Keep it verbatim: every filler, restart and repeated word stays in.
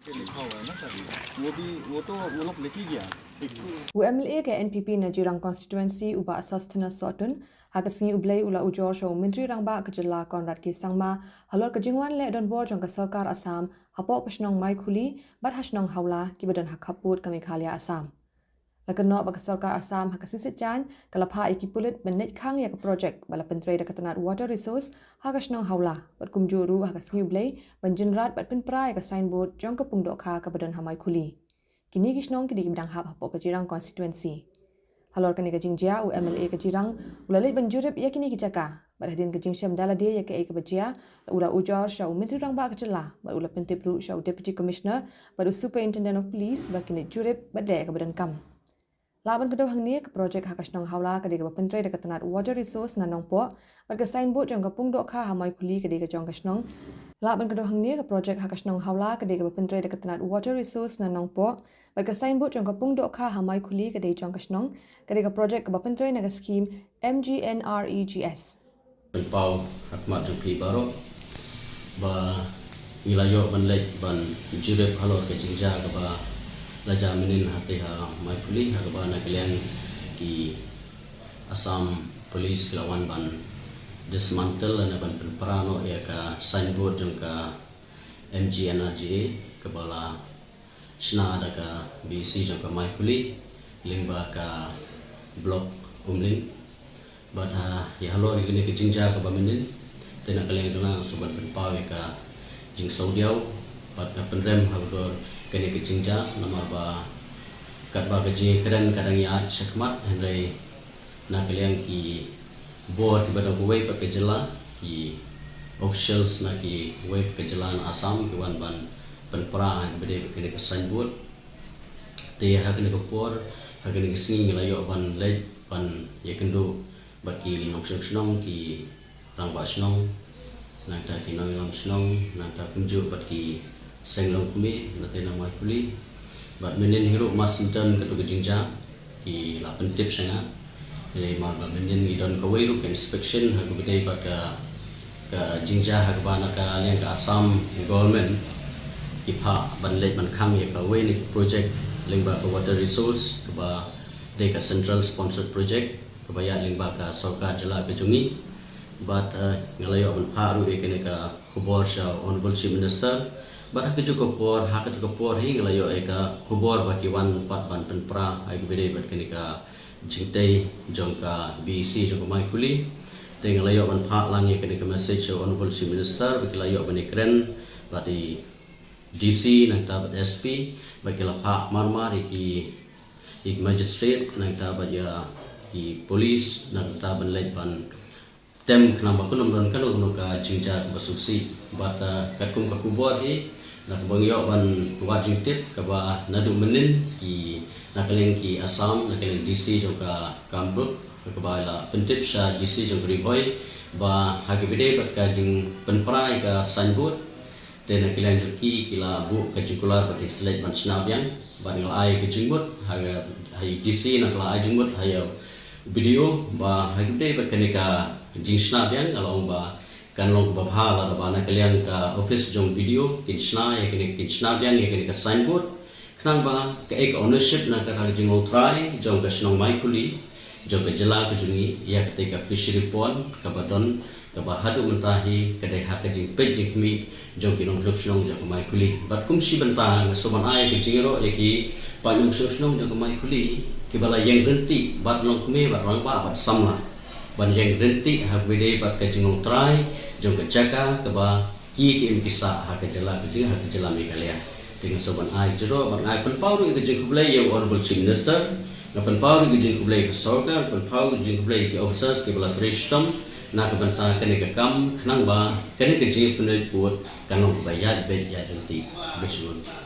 वो भी, वो तो वो लोग लेके गया। U MLA ka NPP na Jirang Constituency u Bah Sosthenes Sohtun ha ka sngi U Blei u la ujor sha u Myntri Rangbah ka jylla Conrad K Sangma halor ka jingwan leh donbor jong ka sorkar Assam hapoh ka shnong Maikhuli bad ha shnong Hawla kiba don ha khappud ka Meghalaya Assam. La kynnoh ba ka sorkar Assam ha ka sisitjaiñ ka la phah ïa ki pulit ban leit khang ïa ka projek ba la pyntrei da ka tnat Water Resource ha ka shnong Hawla bad kumjuh ruh ha ka sngi U Blei ban jynrat bad pynpra ïa ka signboard jong ka pung dohkha kaba don ha Maikhuli. Kine ki shnong ki dei kiba dang hap hapoh ka Jirang Constituency. Halor kane ka jingjia u MLA ka Jirang u la leit ban jurip ïa kine ki jaka bad hadien ka jingshem da lade ïa kaei kaba jia u la ujor sha u Myntri Rangbah ka jylla bad u la pyntip ruh sha u Deputy Commissioner bad u Superintendent of Police ba kin leit jurip bad leh ïa kaba donkam. Lah ban kdew hangne ka projek ha ka shnong Hawla ka dei kaba pyntrei da ka tnat Water Resource na Nongpoh bad ka signboard jong ka pung dohkha ha Maikhuli ka dei ka jong ka shnong. Lah ban kdew hangne ka projek ha ka shnong Hawla ka dei kaba pyntrei da ka tnat Water Resource na Nongpoh bad ka signboard jong ka pung dohkha ha Maikhuli ka dei jong ka shnong, ka dei ka projek kaba pyntrei na ka skhim MGNREGS. Pynpaw ha khmat jong phi baroh ba ngi la ïoh ban leit ban jurip halor ka jingjia kaba la jia mynnin hangtei ha Maikhuli ha kaba na ka liang ki Assam Police ki la wan ban dismantle lane ban pynpra noh ïa ka signboard jong ka MGNREGA kaba la shna da ka BEC jong ka Maikhuli lyngba ka Block Umling. Bad ha ïa halor ïa kane ka jingjia kaba mynnin te na ka liang jong nga nga sngewbha ban pynpaw ïa ka jingsngewdiaw bad ka pynrem halor kane ka jingjia namar ba katba ka jingkren ka dang ïaid shakhmat hynrei na ka liang ki bor kiba dang kawei pat ka jylla ki officials na kiwei pat ka jylla na Assam ki wan ban pynpra ha kaba dei pat kane ka signboard. Te ha kane ka por ha kane ka sngi ngi la ïoh ban leit ban ïakynduh bad ki nongshong shnong ki rangbah shnong nangta ki nongïalam shnong nangta kumjuh bad ki seng longkmie na te na Maikhuli. Bad mynnin hi ruh mar shen don katu ka jingjia ki la pyntip sha nga. Hynrei mar ba mynnin ngi don kawei ruh ka inspection ha kaba dei bad ka ka jingjia ha kaba na ka liang ka Assam government ki phah ban leit ban khang ïa kawei na ki project lyngba ka Water Resource kaba dei ka central sponsored project kaba ïaid lyngba ka sorkar jylla ka jong ngi. Bad nga la ïoh ban phah ruh ïa kane ka khubor sha Honorable Chief Minister bad ha kajuh ka por ha katu ka por hi nga la ïoh ïa ka khubor ba ki wan pat ban pynpra ha kaba dei bad kane ka jingtei jong ka BEC jong ka Maikhuli. Te nga la ïoh ban phah lang ïa kane ka message sha Honorable Chief Minister ba ki la ïoh ban ïakren bad i DC nangta bad SP bad ki la phah mar mar ïa ki magistrate nangta bad ïa ki police nangta ban leit ban tem khnang ba kan ym don kano kano ka jingjia kaba sngewsih. Bad katkum ka khubor hi na kaba ngi ïoh ban wad jingtip kaba naduh mynnin ki na ka liang ki Assam na ka liang DC jong ka Kamrup kaba la pyntip sha DC jong ka Ri Bhoi ba ha kaba dei bad ka jingpynpra ïa ka signboard. Te na ka liang jong ki ki la buh ka jingkular ba kin sa leit ban shna biang bad nga la ai ka jingmut ha i DC na ka la ai jingmut ha i BDO ba ha kaba dei bad kane ka jingshna biang nga la ong ba kan long kaba bha lada ba na ka liang ka office jong BDO kin shna ïa kane kin shna biang ïa kane ka signboard. Khnang ba kaei ka ownership na kata ka jinglong trai jong ka shnong Maikhuli jong ka jylla ka jong ngi ïa katei ka fishery pond kaba don kaba haduh mynta hi ka dei ha ka jingpeit jingkhmih jong ki nongshong shnong jong ka Maikhuli. Bad kum shi bynta nga sngewbha ban ai ka jingïaroh ïa ki paid nongshong shnong jong ka Maikhuli kiba la ïeng ryntih bad longkmie bad rangbah bad samla ban ïeng ryntih ha kaba dei bad ka jinglong trai jong ka jaka kaba ki ki im ki sah ha ka jylla ka jong ha ka jylla Meghalaya. Te nga sngewbha ban ai jingïaroh bad nga ai pynpaw ruh ïa ka jingkhublei ïa u Honorable Chief Minister. Nga pynpaw ruh ïa ka jingkhublei ïa ka sorkar, pynpaw ïa ka jingkhublei ïa ki officers kiba la trei shitom na ka bynta kane ka kam khnang ba kane ka jingïapyndonkam kan long kaba ïaid beit ïaid ryntih. Khublei shibun.